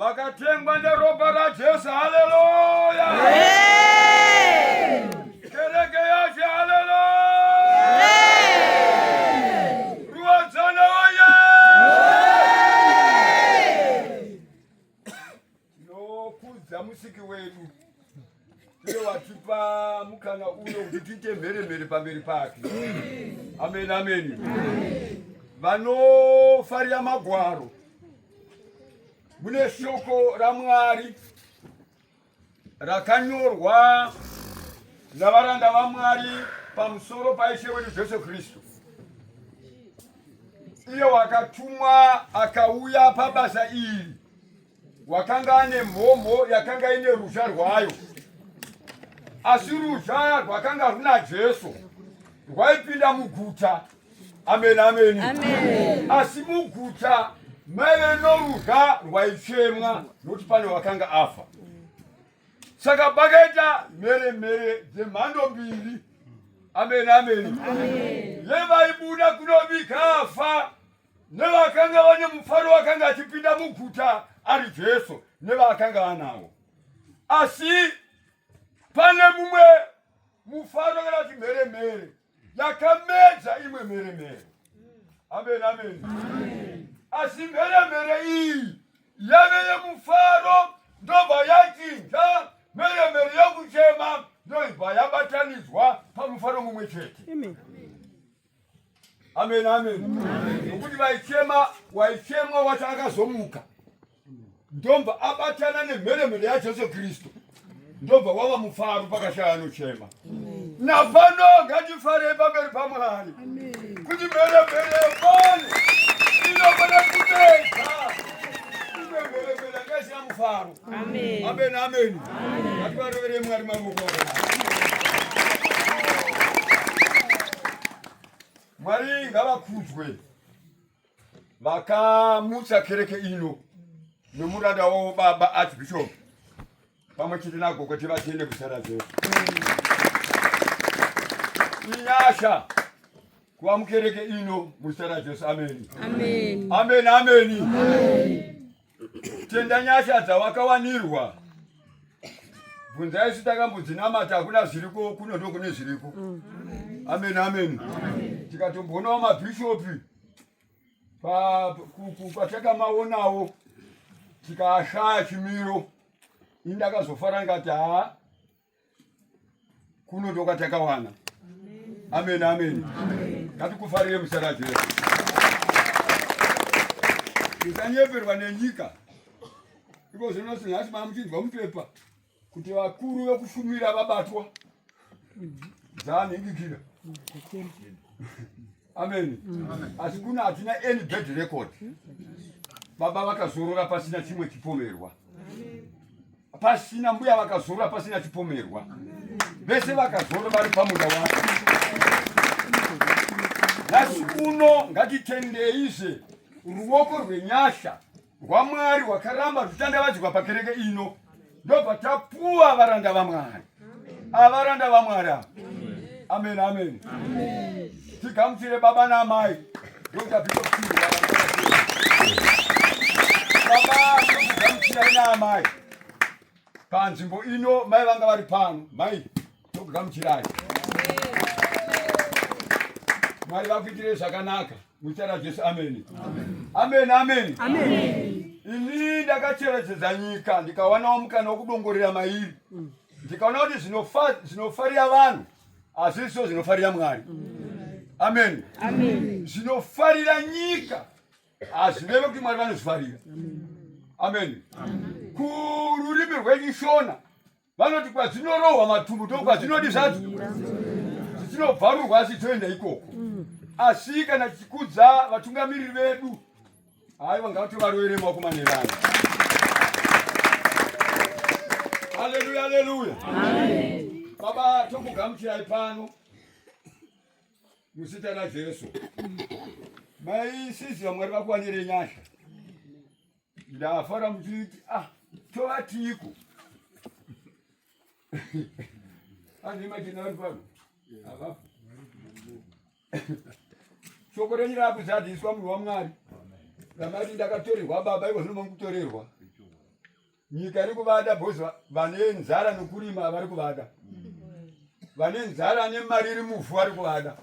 Vakatengwa neropa raJesu. Haleluya! Kereke yacho, haleluya! Ruwadzano woye! Tinokudza musiki wedu iye watipa mukana uno kuti tiite mheremhere pamberi pake. Amen, amen. Vanofarira magwaro mune shoko raMwari rakanyorwa navaranda vaMwari pamusoro paIshe wedu Jesu Kristu, iye wakatumwa akauya pabasa iri, wakanga ane mhomho yakanga ine ruzha rwayo, asi ruzha rwakanga runa Jesu rwaipinda muguta. Amen, amen. Amen. Asi muguta maive noruzha rwaichemwa nokuti pane wakanga afa. Saka pakaita mhere mhere dzemhando mbiri. Amen, amen. Amen. Yevaibuda kunoviga afa nevakanga vane mufaro wakanga achipinda muguta ari Jesu nevakanga anawo. Asi pane mumwe mufaro kana kuti mhere mhere yakamedza imwe mheremhere. Amen, amen. Asi mheremhere iyi yave yemufaro ndobva yachinja mheremhere yokuchema ndoibva yabatanidzwa pamufaro mumwe chete. Amen, amen. Nokuti vaichema waichemwa wacho akazomuka ndobva abatana nemheremhere yaJesu Kristu ndobva wava mufaro pakashaya anochema. Napano ngatifarei pamberi paMwari kuti mheremhere yepano inofana kumedza imwe mheremhere yanga isina mufaro. Amen, amen. Ngativaroverei Mwari mavoko akanaka. Mwari ngavakudzwe vakamutsa kereke ino nomuranda wavo baba Archbishop pamwe chete nagogo tivatende kusara Jesu. Inyasha kuva mukereke ino muzita raJesu. Ameni, Amen. amen, ameni. Tenda nyasha dzawakawanirwa. Bvunzai isu takambodzinamata, hakuna zviriko kuno ndokune zviriko. Amen, amen. Tikatomboonawo mabhishopi kwatakamaonawo tikashaya chimiro. Ini ndakazofara ndikati haa kuno ndokwatakawana. Amen, amen. Ngatikufarire muzita raJesu. Musanyeperwa nenyika. Iko zvino nhasi mamuchinzwa mupepa kuti vakuru vekufumira vabatwa dzaanhingikira. Amen. Asi kuna hatina any bad record. Baba vakazorora pasina chimwe chipomerwa. Pasina mbuya vakazorora pasina chipomerwa. Vese vakazorora vari pamunda wake. Nhasi uno ngatitendeizve ruoko rwenyasha rwaMwari rwakaramba rwuchitandavadzwa pakereke ino, ndobva tapuwa varanda vaMwari. Avaranda vaMwari ava. Amen, amen. Tigamuchire baba naamai. Dr. Bishop Chirwa. Baba tokugamuchirai naamai panzvimbo ino. Mai vanga vari pano, mai tokugamuchirai. Mwari vakuitirei zvakanaka muzita raJesu. Amen, amen, amen. Ini ndakacherechedza nyika ndikawanawo mukana wokudongorera mairi, ndikaona kuti zvinofarira vanhu hazvisiso zvinofarira Mwari. Amen. Zvinofarira nyika hazvireve kuti Mwari vanozvifarira. Amen. Kururimi rwechiShona vanoti kwadzinorohwa matumbu ndo kwadzinodi zvadzo zvichinobvarurwa, asi dzoenda ikoko. Asi kana tichikudza vatungamiriri vedu, haiwa, ngativarovere maoko manerano. Haleluya, haleluya. Baba, tokugamuchirai pano muzita raJesu. Mai sisi vaMwari vakuwanire nyasha. Ndafara muchiti ah, tovatiko ane machena vari pano avapo. Shoko renyu rakuzadziswa, munhu waMwari, ramati ndakatorerwa baba, iko zvino mangutorerwa. Nyika iri kuvada because vane nzara nokurima vari kuvada. Vane nzara nemari iri muvhu vari kuvada.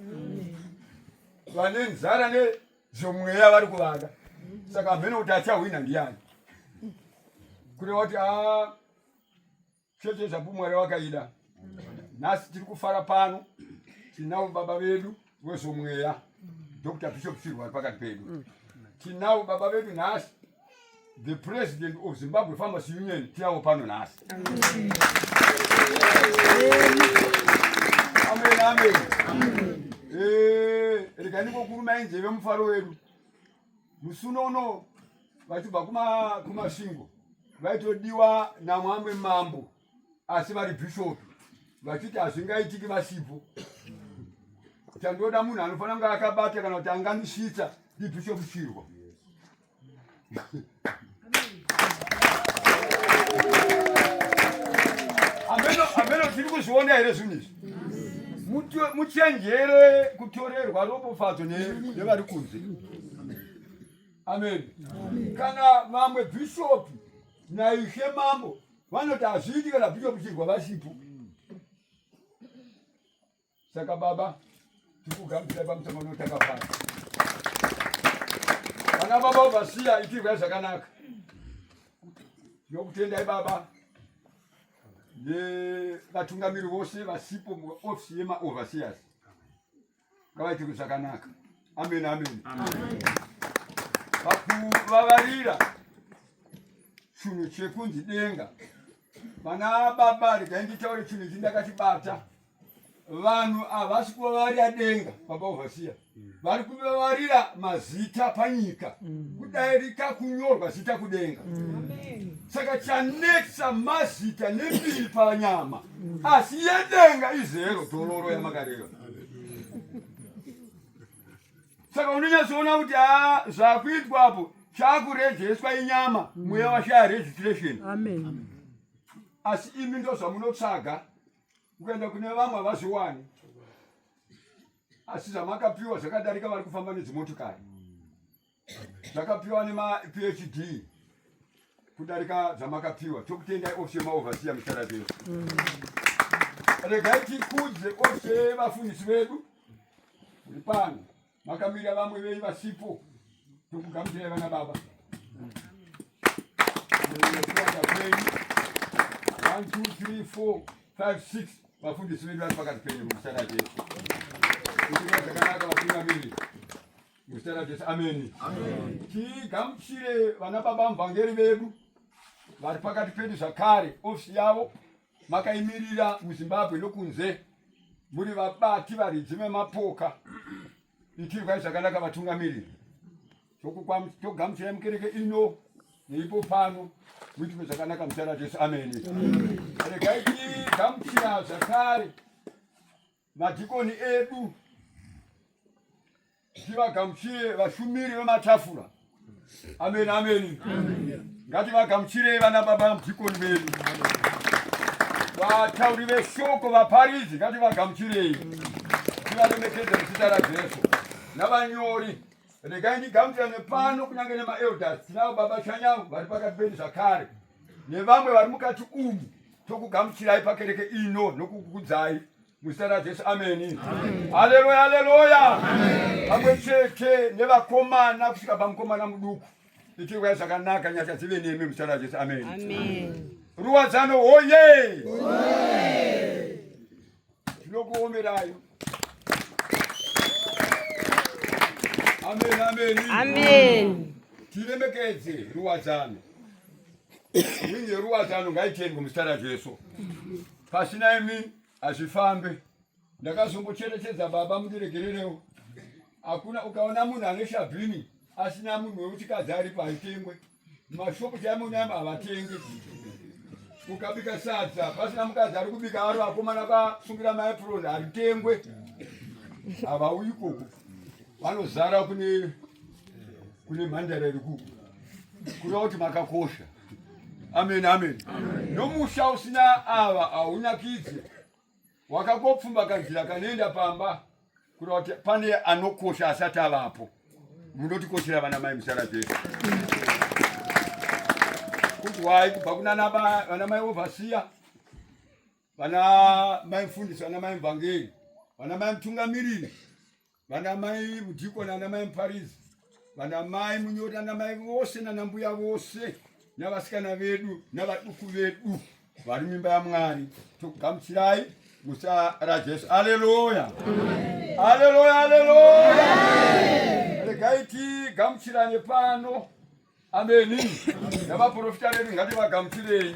Vane nzara nezvomweya vari kuvada. Saka hameno kuti achahwina ndiyani. Kureva kuti a Cheche yeZvapupu Mwari wakaida. Nhasi tiri kufara pano tinavo baba vedu wezvomweya Dr. Bishop Chirwa ari pakati pedu. Tinavo baba vedu nhasi the president of Zimbabwe Farmers Union tinavo pano nhasi. Amen, amen. Eh, rega ndingokurumai nzeve mufaro wedu. Musi uno vachibva kuMasvingo vaitodiwa namwamwe mambo asi vari bhishopi vachiti hazvingaitiki vasipo. Chandoda munhu anofanira kunge akabata kana kuti angandisvitsa ndibhishopi Chirwa. Ameno tiri kuzviona here zvinhu izvi? Muchenjere kutorerwa ropafadzo nevari kunze. Amen. Kana vamwe bhishopi naishe mambo vanoti hazviiti kana bhishopi Chirwa vasipo. Saka baba tikugamuchira pamusangano takafara. Vana baba vasiya itirwai zvakanaka. Tinokutendai baba nevatungamiri vose vasipo muofisi yemaoverseers. Ngavaitirwe zvakanaka. Amen, amen. Pakuvavarira chinhu chekunzi denga, vana baba, regai nditaure chinhu ichi ndakachibata. Vanhu havasi kuvavarira denga, baba overseer, vari kuvavarira mazita panyika, kudarika kunyorwa zita kudenga. Saka chanetsa mazita nembiri panyama, asi yedenga izero doloro yamakareva. Saka unonyatsoona kuti haa zvakuitwa apo chakurejeswa inyama, mweya washaya registration. Amen. Asi imi ndo zvamunotsvaga, ukaenda kune vamwe havazviwani, asi zvamakapiwa zvakadarika vari kufamba nedzimotokari, zvakapiwa nemaPhD kudarika zvamakapiwa. Tokutendai ofisi yemaoverseer muzita raJesu. Regai tikudze ofisi yevafundisi vedu muri pano, makamira vamwe venyu vasipo, tokugamuchirai vana baba. Kuwanda kwenyu 1 2 3 4 5 6 vafundisi vedu vari pakati penyu muzita raJesu. Kuitira zvakanaka vatungamiri muzita raJesu, ameni. Tigamuchire vana baba muvhangeri vedu vari pakati pedu zvakare, ofisi yavo makaimirira muZimbabwe nokunze, muri vabati varidzi vemapoka. Itirwai zvakanaka vatungamiriri. Togamuchirai mukereke ino neipo pano, muitirwe zvakanaka muzita raJesu, ameni. Regai tigamuchira zvakare madhikoni edu, tivagamuchire vashumiri vematafura. Amen, amen. Ngativagamuchirei vana baba mudhikoni vedu, vatauri veshoko, vaparidzi, ngativagamuchirei tivaremekedze muzita raJesu, navanyori. Regai ndigamuchirane pano kunyange nemaelders, tinavo baba Chanyangu vari pakati pedu zvakare nevamwe vari mukati umu. Tokugamuchirai pakereke ino nokukukudzai muzita raJesu, ameni. Haleluya, haleluya. Pamwe chete nevakomana kusvika pamukomana muduku, itirwai zvakanaka, nyasha dzive nemi muzita raJesu, ameni. Ruwadzano hoye, tinokuomerai. Amen, amen. Amen. Tiremekedze ruwadzano. Wingi yeruwadzano ngaitendwe muzita raJesu. Pasina imi hazvifambe. Ndakazombocherechedza baba, mundiregererewo. Hakuna ukaona munhu ane shabhini asina munhu wekuchikadzi aripo, haitengwe. Mashopu chaimo nyama havatengi. Ukabika sadza pasina mukadzi ari kubika, ari vakomana vasungira maapron, haritengwe. Havauyi ikoko, vanozara kune mhandara iri kuko, kureva kuti makakosha. Amen, amen. Nomusha usina ava haunakidzi, wakangopfumba kanzira kanoenda pamba, kureva kuti pane anokosha asati avapo. Munotikoshera vana mai muzita raJesu. Tinogamuchirwai kubva kuna vana mai overseer, vana mai mfundisi, vana mai mvangeri, vana mai mutungamiriri, vana mai mudhikoni, vana mai muparidzi, vana mai munyori, vana mai vose nana mbuya vose navasikana vedu navaduku vedu vari mimba yaMwari, tokugamuchirai muzita raJesu. Aleluya, aleluya, aleluya. Regai tigamuchirane pano. Ameni. Navaprofita vedu ngativagamuchirei.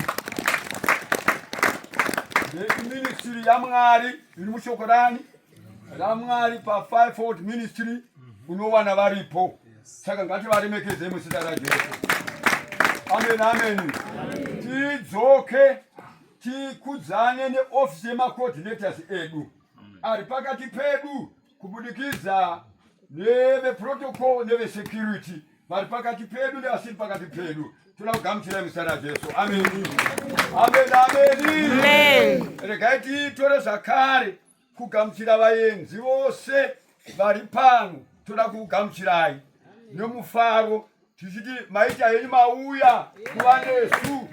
Ministry yaMwari iri mushoko rani raMwari pa fivefold ministry unowana varipo. Saka ngativaremekedzei muzita raJesu. Amen, amen. Tidzoke tikudzane neofisi yemacoordinators edu ari pakati pedu kubudikidza neveprotocol nevesecurity vari pakati pedu nevasiri pakati pedu. Toda kugamuchirai muzita raJesu. Ameni, amen, ameni. Regai titore zvakare kugamuchira vaenzi vose vari pano. Toda kugamuchirai nemufaro tichiti maita henyu mauya kuva nesu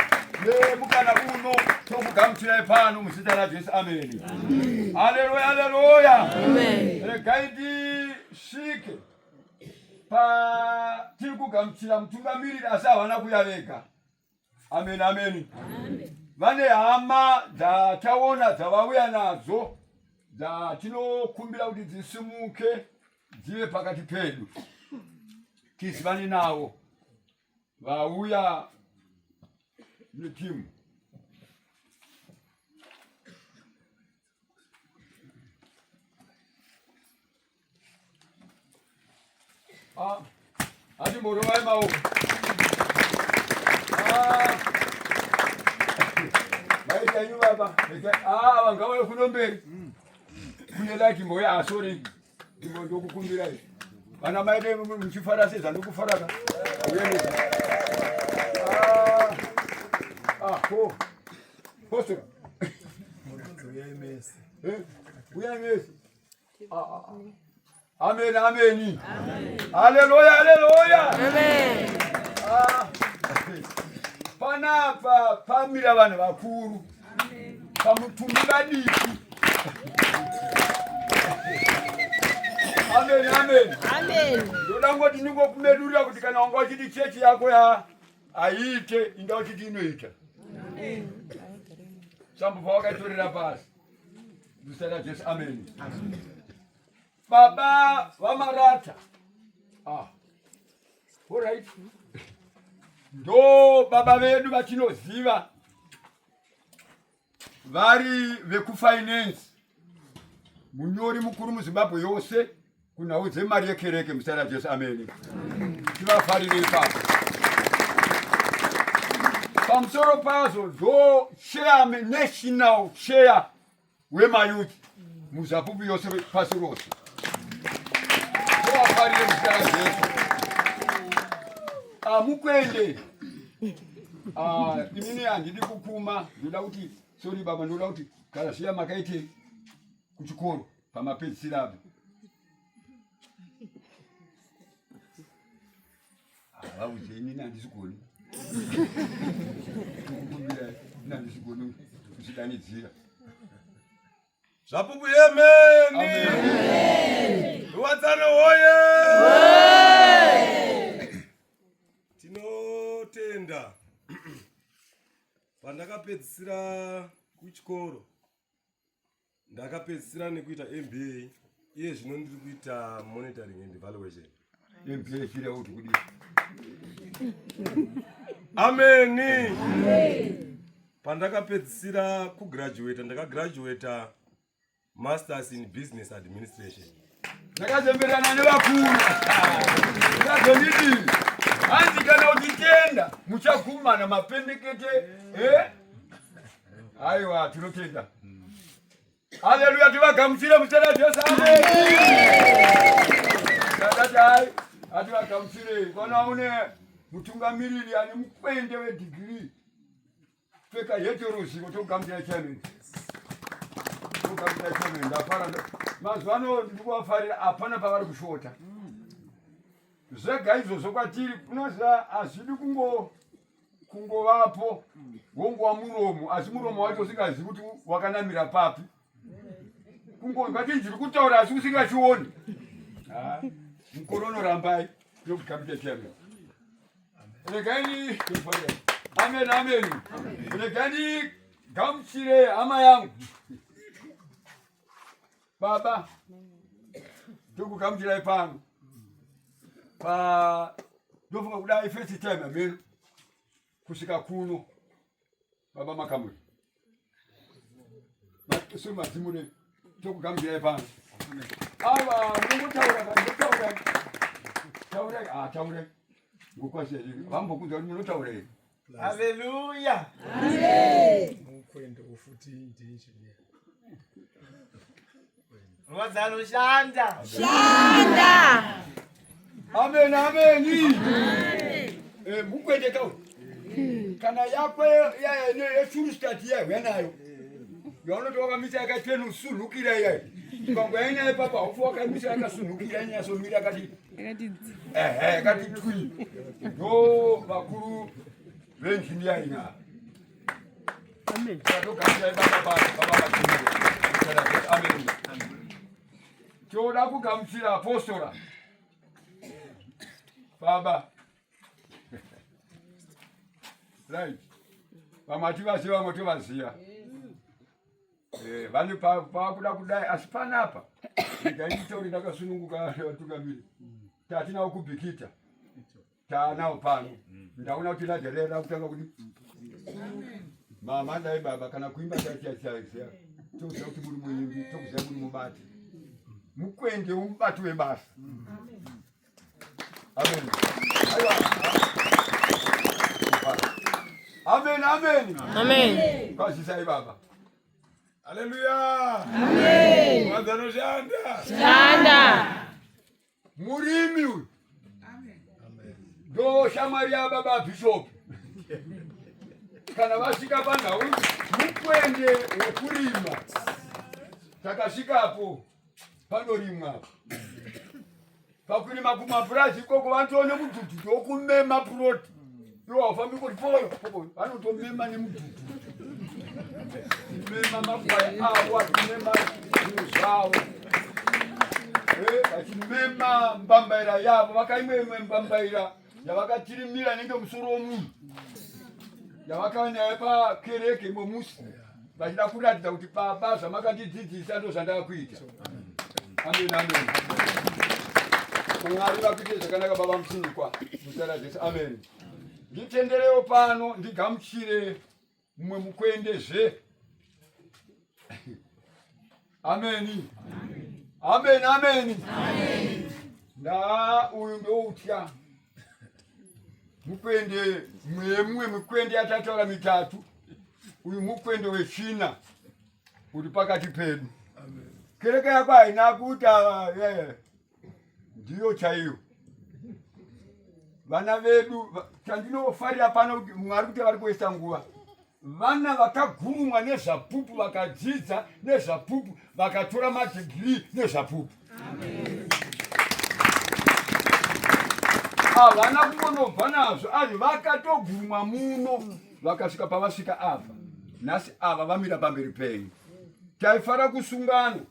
nemukana uno. Tokugamuchirai pano muzita raJesu. Ameni, aleluya, aleluya. Regai tisvike patiri kugamuchira mutungamiriri, asi havana kuya vega. Amen, amen. Vane hama dzataona dzavauya nadzo dzatinokumbira kuti dzisimuke dzive pakati pedu tizivane navo vauya netimu. Ah, hatimborovai maoko. Ah. Maita inyu baba. Ah, vangauye kuno mberi. Kune light mboya, ah, sorry. Ndimbo ndokukumbirai. Vana mai dai muchifara sezvandikufara ka. Uyeni. Ah. Ah, ko. Postura. Uyai mese. Eh? Uyai mese. Ah, ah, ah. Amen, amen. Haleluya, haleluya. Amen. Ah. Panapa pamira vanhu vakuru. Pamutumbi vadiki. Amen, amen. Amen. Ndoda ngoti ndingokumedurira kuti kana wanga uchiti chechi yako ya haiite, inda uchiti inoita. Sambobva wakaitorera pasi. Muzita raJesu, amen. Baba vaMarata. Ah. All right. Ndo baba vedu vatinoziva vari vekufinance, munyori mukuru muZimbabwe yose kunhau dzemari yekereke. Muzita raJesu, amen. Tivafarire ipapo. Pamusoro pazvo ndo chairman, national chair wemayouth muZvapupu yose pasi rose. Tovafarire muzita raJesu. Amukwende. Ah, inini handidi kukuma, ndoda kuti, sorry baba, ndoda kuti kana zviya makaite kuchikoro pamapedzisira apo. Vaudze, inini handisigoni kukumbira, inini handisigoni kuzvidanidzira. Zvapupu yemeni. Ruwadzano woye. Tinotenda. Pandakapedzisira kuchikoro, ndakapedzisira nekuita MBA. Iye zvino ndiri kuita monitoring and evaluation. MBA chira kuti kudii? Ameni. Pandakapedzisira kugraduata, ndakagraduata masters in business administration. Ndakazemberana nevakuru, ndakazonditi hanzi kana uchitenda muchagumana mapendekete. Eh? Aiwa, tinotenda. Haleluya, tivagamuchire muzita raJesu. Amen. Ndakati hai, hativagamuchirei. Kana une mutungamiriri ane mukwende wedigiri, pfeka heti ruzivo, togamuchira chairman, togamuchira chairman. Ndafara mazuva ano, ndiri kuvafarira, hapana pavari kushota. Zvega izvozvo kwatiri unoziva hazvidi kungo Kungovapo wongova muromo, asi muromo wacho usingazivi kuti wakanamira papi. Kungonzwa chinhu chiri kutaura asi usingachioni. Mukore unorambai ndokugamuchira chairman. Regai amen amen. Regai gamuchire hama yangu. Baba ndokugamuchirai pano. Pa ndofunga kudai first time ameno kusvika kuno baba makamuri. So madzimure tokugamuchirai pano. Ava munongotaura munotaura taurai ah taurai ngokwashe vambokunza kuti munotaura here? Haleluya. Amen. Mukwende ufuti ndi engineer. Rwadzano shanda. Shanda. Amen amen. Eh mukwende ka. Kana yako ya yechurustati yayo yanayo. Yaunoti wakamisa yakatenosunhukira iyayo. Ukango yainayo papa haufi wakamisa yakasunhukira inyatsomira yakati ehe yakati twi. Ndo vakuru venjiniyaringa. Amen. Tatogamuchirai baba baba baba vakuru. Amen. Toda kugamuchira apostora. Baba. Right. Vamwe hativaziva vamwe tovaziva. Eh, vane pakuda kudai asi panapa regai nditaure ndakasununguka vatungamiri. Tatinawo kubhikita. Taanawo pano. Ndaona kuti lajarera kutanga kuti mama dai baba kana kuimba chaichaichaiziya tokuziva kuti muri muimbi tokuziva muri mubati mukwende womubati webasa. Amen. Aiwa. Amen, amen. Amen. Kwazisai baba. Haleluya. Amen. Rwadzano shanda. Shanda. Murimi uyu. Ndo shamwari yababa bishop. Kana vasvika panhau mukwende wekurima. Takasvikapo panorimwa. Pakurima kumapurazi ikoko vanotoona mudhudhudhu wokumema puroti. Iwo haufambi kuti poyo poyo vanotomema nemudhudhudhu. Kumema makwai avo achimema zvinhu zvavo. Vachimema mbambaira yavo vakaimwe imwe mbambaira yavakatirimira inenge musoro womunhu yavakauya nayo pakereke imwe musi vachida kuratidza kuti baba zvamakandidzidzisa ndo zvandakuita. Amen amen. Mwari vakuite zvakanaka baba Musinikwa muzita raJesu. Amen. Nditenderewo pano ndigamuchire mumwe mukwendezve. Ameni. Amen amen. Nda uyu ndoutya. Mukwende mumwe mukwende yatataura mitatu. Uyu mukwende wechina uri pakati pedu. Kereke yako haina kuita ndiyo chaiyo. Vana vedu chandinofarira pano kuti Mwari kuti vari kuisa nguva. Vana vakagurumwa nezvapupu vakadzidza nezvapupu vakatora madegree nezvapupu. Havana kungonobva nazvo asi vakatogurumwa muno vakasvika pavasvika apa. Nhasi ava vamira pamberi penyu. Taifara kusungano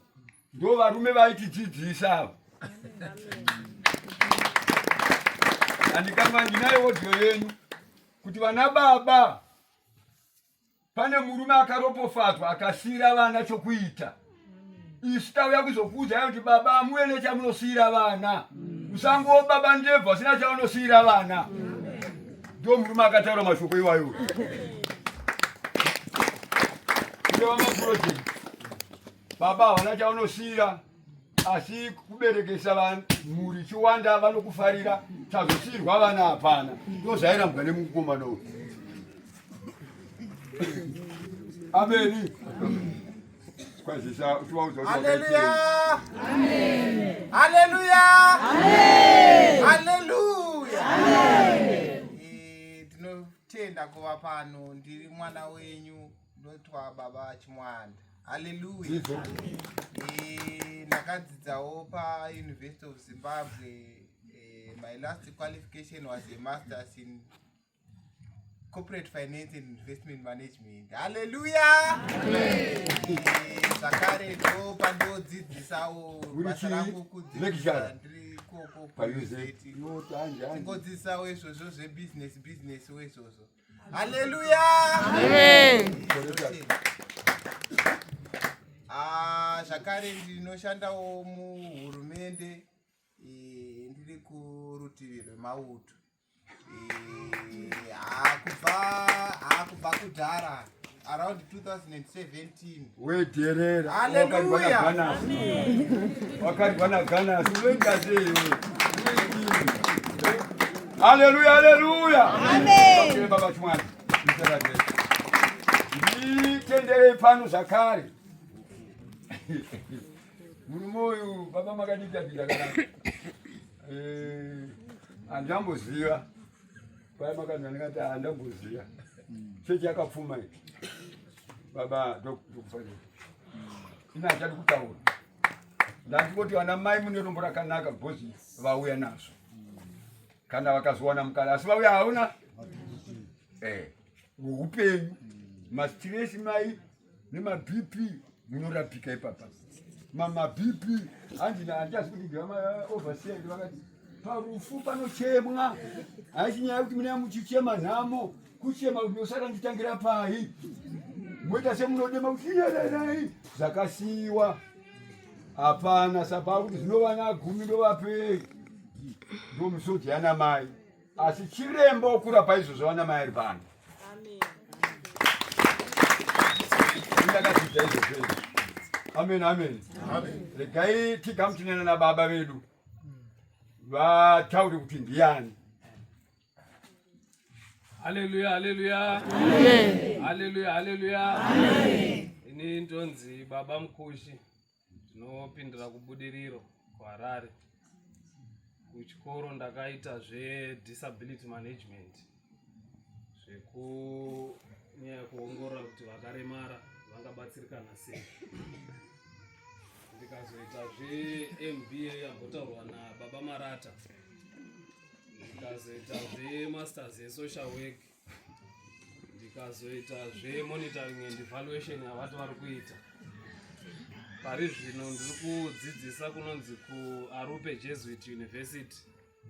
ndo varume vaitidzidzisa ava. Andikanga ndinayo audio yenyu kuti vana baba pane murume akaropofadzwa akasiira vana chokuita. Isu tauya kuzokuudzai kuti baba muve nechamunosiira vana. Usangowo baba ndebvu asina chaunosiira vana. Ndo murume akataura mashoko iwayo. Kureva maproject. Baba havana chaunosiira asi kuberekesa mhuri chiwanda vanokufarira tazosiirwa vana hapana. Ndo zvairambwa nemukomana uyu. Ameni. Kwazisa uchivaudza kuti Haleluya. wakaitei. Amen. Haleluya. Amen. Haleluya. Amen. Ndinotenda kuva pano ndiri mwana wenyu ndotwa baba Chimwanda. Haleluya. Dzidzo. Ndakadzidzawo pa University of Zimbabwe. My last qualification was a master's in Corporate Finance and Investment Management. Haleluya! Zvakare ndo pandodzidzisawo basa rangu kudzidzisa ndiri ikoko kuingodzidzisawo izvozvo zvebusiness business wo izvozvo. Haleluya! Amen. Ah, zvakare ndinoshandawo muhurumende eh, ndiri kurutivi rwemauto. Kubva kudhara around 2017 wedherera haleluya wakarwa naganasi unoita sei iwe? Haleluya, haleluya, amen. Baba Chimwana, nditenderei pano zvakare. Murume uyu baba makadiita zvakanaka. Eh, handamboziva paya makanzi ndikati handamboziva chechi yakapfuma iyi baba ndokufanira ina hachadi kutaura ndandingoti vana mai mune rombo rakanaka bhozi vauya nazvo kana vakazowana mukana asi vauya hauna eh, weupenyu mastress mai nemaBP munorapika ipapa. MamaBP hanzi handichazi kuti ndivamaoverseer vakati parufu panochemwa, haisi nyaya yekuti mune muchichema nhamo, kuchema kuti ndosara nditangira pai, moita semunodema kuti iyererei zvakasiyiwa hapana sapa kuti zvinovana gumi ndovapei ndomisodzi yana mai Asi chiremba okurapa izvozvo vana mai ari pano. Ndakadzidza izvozvo izvi. Amen, amen. Regai tigamuchinana nababa vedu vataure kuti ndiyani. Haleluya, haleluya. Amen. Haleluya, haleluya. Amen. Ini ndonzi Baba Mukushi. Ndinopindira kuBudiriro kuHarare. Kuchikoro ndakaita zvedisability management zvekunyaya kuongorora kuti vakaremara vangabatsirikana sei. Ndikazoita zveMBA yambotaurwa nababa Marata. Ndikazoita zvemasters yesocial work. Ndikazoita zvemonitoring and evaluation yavati vari kuita. Pari zvino ndiri kudzidzisa kunonzi kuArupe Jesuit University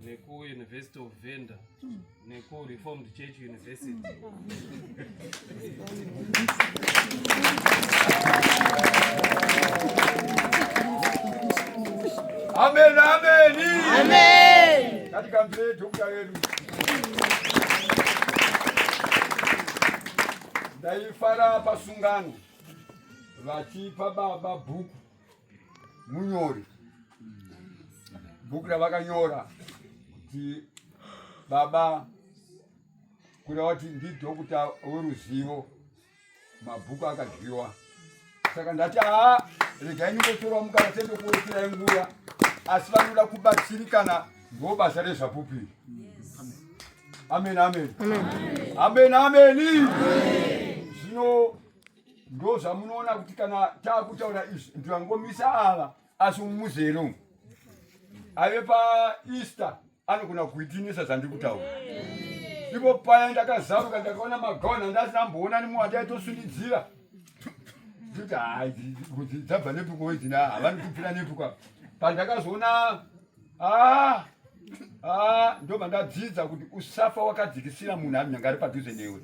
nekuUniversity of Venda nekuReformed Church University. Amen, amen. Amen. Katika mbele dokta wedu. Ndaifara pasungano vachipa baba bhuku munyori bhuku ravakanyora kuti baba kureva kuti ndidhokuta weruzivo mabhuku akadyiwa saka ndati haa regai ndingotorwa mukana sendokuwetirai nguva asi vanoda kubatsirikana ndo basa rezvapupu iri amen amen amen amen zvino ndo zvamunoona kuti kana taakutaura izvi ndivangomisa ava asi mumuzere umu ave paeaster anogona kuitinisa zvandiri kutaura ipo paya ndakazaruka ndakaona magauni andasina mboona nemumwe andaitosundidzira ndikuti hai kuti dzabva nepiko idzina havani kubvira nepiko apa pandakazoona ah, ah, ndobva ndadzidza kuti usafa wakadzikisira munhu anyanga ari padhuze newe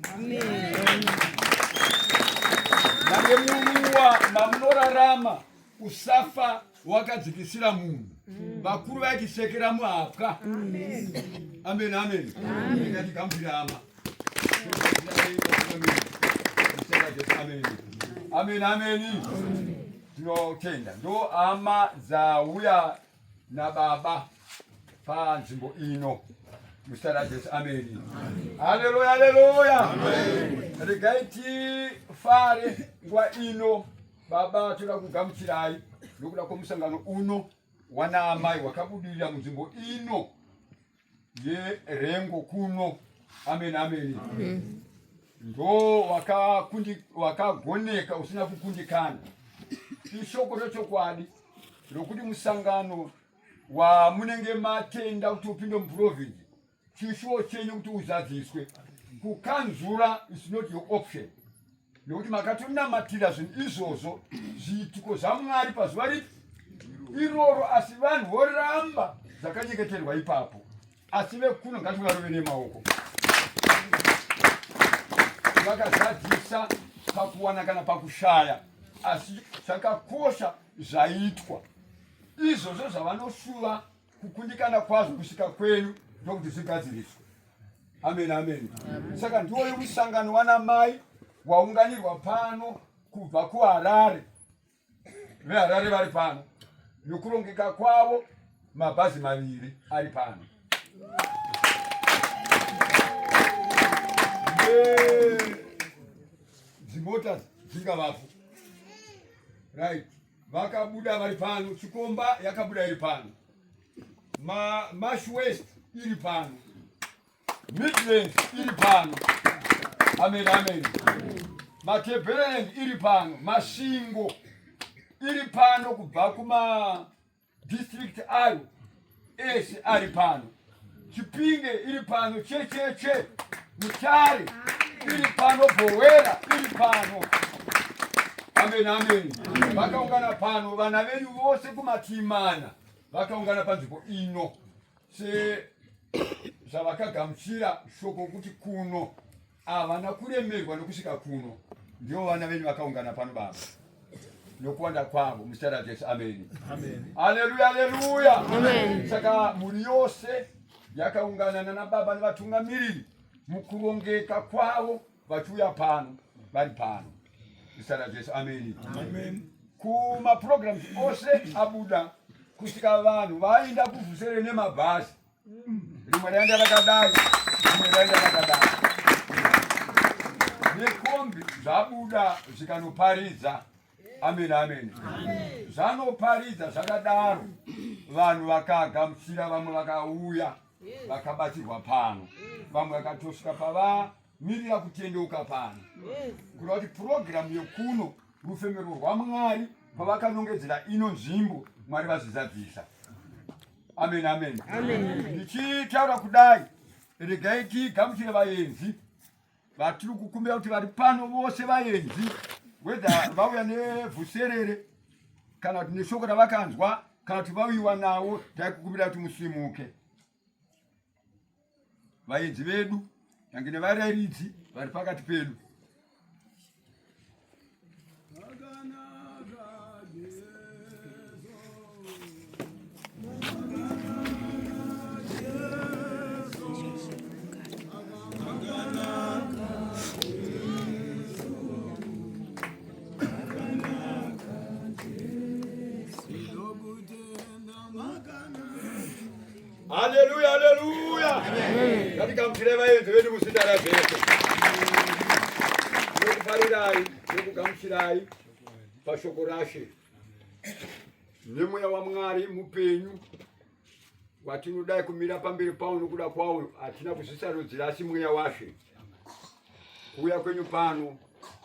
nange muruwa mamunorarama Usafa wakadzikisira munhu. Vakuru vaitisekera muhapwa. Amen, amen. Ndikatigamuchira hama. Amen. Amen, amen. Tinotenda. Ndo hama dzauya nababa panzvimbo ino. Muzita raJesu, amen. Haleluya, haleluya. Regai tifare nguva ino. Baba, toda kugamuchirai nokuda kwomusangano uno wanaamai wakabudirira munzvimbo ino yeRengo kuno. Amen, amen. Ndo wakagoneka usina kukundikana. Ishoko rechokwadi rokuti musangano wamunenge matenda kuti upinde muprovinsi chishuwo chenyu kuti uzadziswe. Kukanzura is not your option, nekuti makatonamatira zvinhu izvozvo, zviitiko zvaMwari pazuva ripi iroro, asi vanhu voramba zvakanyengeterwa ipapo. Asi vekuno ngativarove nemaoko, vakazadzisa pakuwana kana pakushaya, asi zvakakosha zvaitwa izvozvo zvavanoshuva kukundikana kwazvo kusvika kwenyu ndokuti zvigadziriswe. Amen, amen. Saka ndiwoyo musangano wana mai waunganirwa pano kubva kuHarare. VeHarare vari pano nokurongeka kwavo, mabhazi maviri ari pano. Dzimota dzingavapo, right? Vakabuda vari pano, Chikomba yakabuda iri pano, Mash West iri pano, Midlands iri pano. Amen, amen. Matebeleland iri pano, Masvingo iri pano, kubva kuma district ayo ese ari pano. Chipinge iri pano, Checheche, Mutare iri pano, Bhowera iri pano. Amen, amen. Vakaungana pano vana venyu vose kumatimana vakaungana panzvimbo ino sezvavakagamuchira shoko kuti kuno havana kuremerwa nokusvika kuno. Ndivo vana venyu vakaungana pano baba, nokuwanda kwavo, muzita raJesu. Ameni, aleluya, aleluya. Saka mhuri yose yakaungana nana baba nevatungamiriri mukurongeka kwavo vachiuya pano, vari pano muzita raJesu. Ameni. Kumaprograms ose abuda kusvika vanhu vaenda kuvhusere nemabhazi, rimwe raenda rakadai, rimwe raenda rakadai, nekombi zvabuda zvikanoparidza. Amen, amen. Zvanoparidza zvakadaro, vanhu vakagamuchira, vamwe vakauya vakabatirwa pano, vamwe vakatosvika pavamirira kutendeuka pano, kureva kuti purogiramu yekuno, rufemero rwaMwari pavakanongedzera ino nzvimbo, Mwari vazvizadzisa. Amen, amen. Ndichitaura kudai, regai tigamuchire vaenzi vatiri kukumbira kuti vari pano vose vaenzi, whether vauya nevhuserere kana kuti neshoko ravakanzwa kana kuti vauyiwa nawo, taikukumbira kuti musimuke, vaenzi vedu tange nevarairidzi vari pakati pedu. Haleluya, haleluya. Ngatigamuchire vaenzi vedu muzita raJesu. Tinokufarirai nekugamuchirai pashoko raShe nemweya waMwari mupenyu watinodai kumira pamberi pawo nokuda kwawo. Hatina kuzvisarudzira, asi mweya waShe. Kuuya kwenyu pano,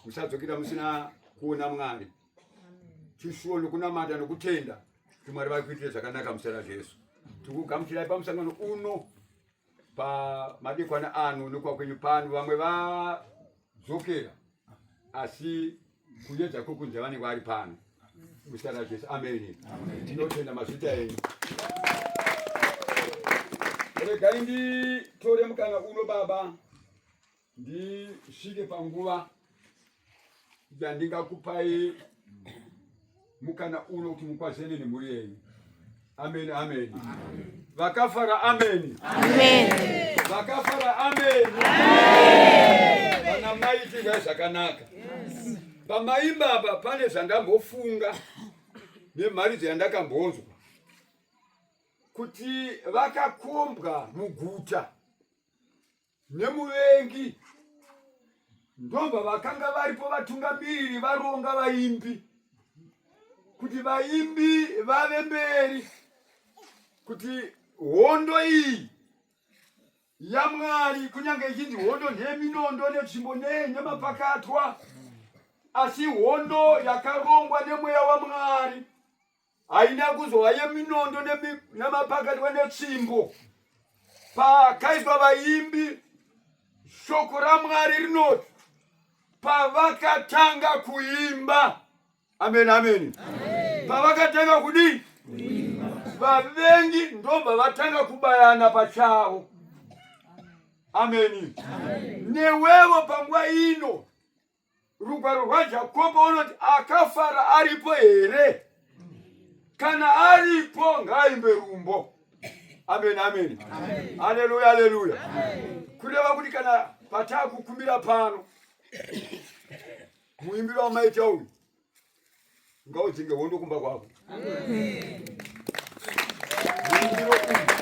musadzokera musina kuona Mwari. Chishuwo nokunamata nokutenda kuti Mwari vari kuitire zvakanaka muzita raJesu. Tikugamuchirai pamusangano uno pamadekwana ano nekuva kwenyu pano. Vamwe vadzokera, asi kuyedza kwokunze vanenge vari pano muzita raJesu. Ameni. Tinotenda mazvita enyu. Regai nditore mukana uno baba, ndisvike panguva yandingakupai mukana uno kuti mukwazene nemhuri yenyu. Amen, amen. Vakafara, amen. Vakafara, amen. Vana mai, itirwai zvakanaka. Pamaimba apa pane zvandambofunga nemharidzo yandakambonzwa kuti vakakombwa muguta nemuvengi, ndobva vakanga varipo vatungamiriri varonga vaimbi kuti vaimbi vave mberi, kuti hondo iyi yaMwari, kunyange ichinzi hondo ndeyeminondo netsvimbo nemapakatwa, asi hondo yakarongwa nemweya waMwari haina kuzova yeminondo nemapakatwa netsvimbo. Pakaiswa vaimbi, Shoko raMwari rinoti pavakatanga kuimba, amen amen, pavakatanga kudii, vavengi ndobva vatanga kubayana pachavo. Ameni. Newevo panguva ino Rugwaro rwaJakobo unoti akafara aripo here? Kana aripo ngaaimbe rumbo. Amen, amen. Haleluya, haleluya. Kureva kuti kana patakukumbira pano muimbiro wamaita uyu ngaudzinge hondo kumba kwako. Muimbiro uyu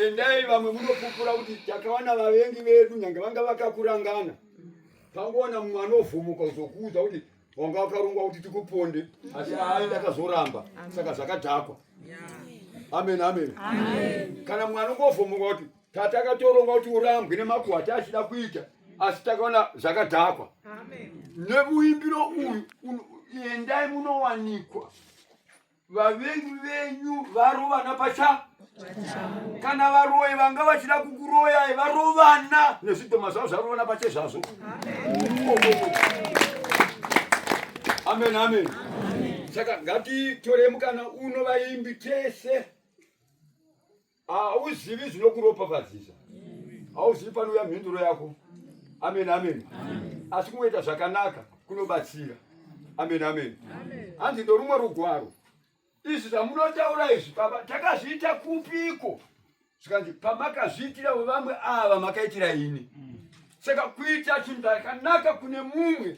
endai vamwe munopupura kuti takawana vavengi vedu nyange vanga vakakurangana pangoona mumwe anovhumuka kuzokuudza kuti wanga wakarongwa kuti tikuponde asi ayi ndakazoramba saka zvakadhakwa amen amen kana mumwe anongovhumuka kuti tatakatoronga kuti urambwe nemakuhwa taachida kuita asi takaona zvakadhakwa nemuimbiro uyu endai munowanikwa Vavengi venyu varovana pacha kana varoyi vanga vachida kukuroyai varovana nezvidhoma zvavo zvarovana pache zvazvo. Amen, amen. Saka ngatitore mukana uno vaimbi tese. Hauzivi zvinokuropafadzisa, hauzivi panouya mhinduro yako. Amen, amen. Asi kungoita zvakanaka kunobatsira. Amen, amen. Hanzi ndorumwe rugwaro, izvi zvamunotaura izvi baba takazviita kupiko? Zvikanzi pamakazviitira vamwe ava makaitira ini. Saka kuita chinhu chakanaka kune mumwe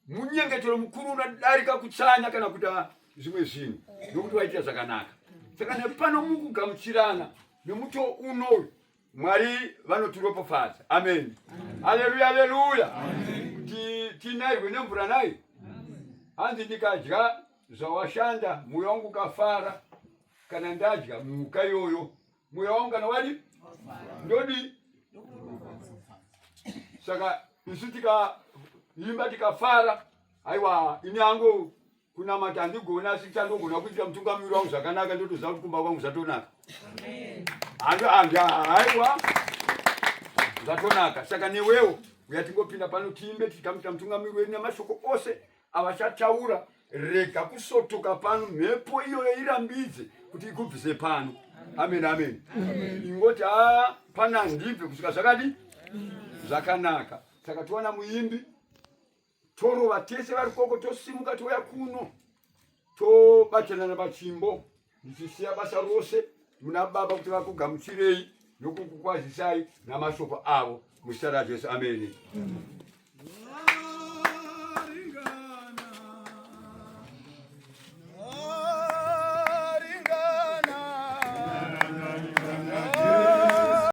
Munyengetero mukuru unodarika kutsanya kana kuita zvimwe zvinhu nokuti waitira zvakanaka. Saka nepano mukugamuchirana nemutoo unoyu Mwari vanotiropafadza. Amen. Haleluya, haleluya. Kuti tinairwe nemvura nai. Hanzi ndikadya zvawashanda mwoyo wangu ukafara kana ndadya mhuka iyoyo mweya wangu kana wadi ndodi saka isu tikaimba tikafara aiwa ini hangu kunamata handigoni asi chandogona kuitira mutungamiri wangu zvakanaka ndotoziva kuti kumba kwangu zvatonaka haiwa zvatonaka saka newewo uya tingopinda pano tiimbe tikamita mutungamiri wedu namashoko ose avachataura rega kusotoka pano mhepo iyoyo irambidze kuti ikubvise pano amen amen ingoti a pana ndibve kusvika zvakadi zvakanaka saka towana muimbi torova tese vari koko tosimuka touya kuno tobatanana pachimbo ndichisiya basa rose muna baba kuti vakugamuchirei nokukukwazisai namashoko avo muzita rajesu ameni, amen.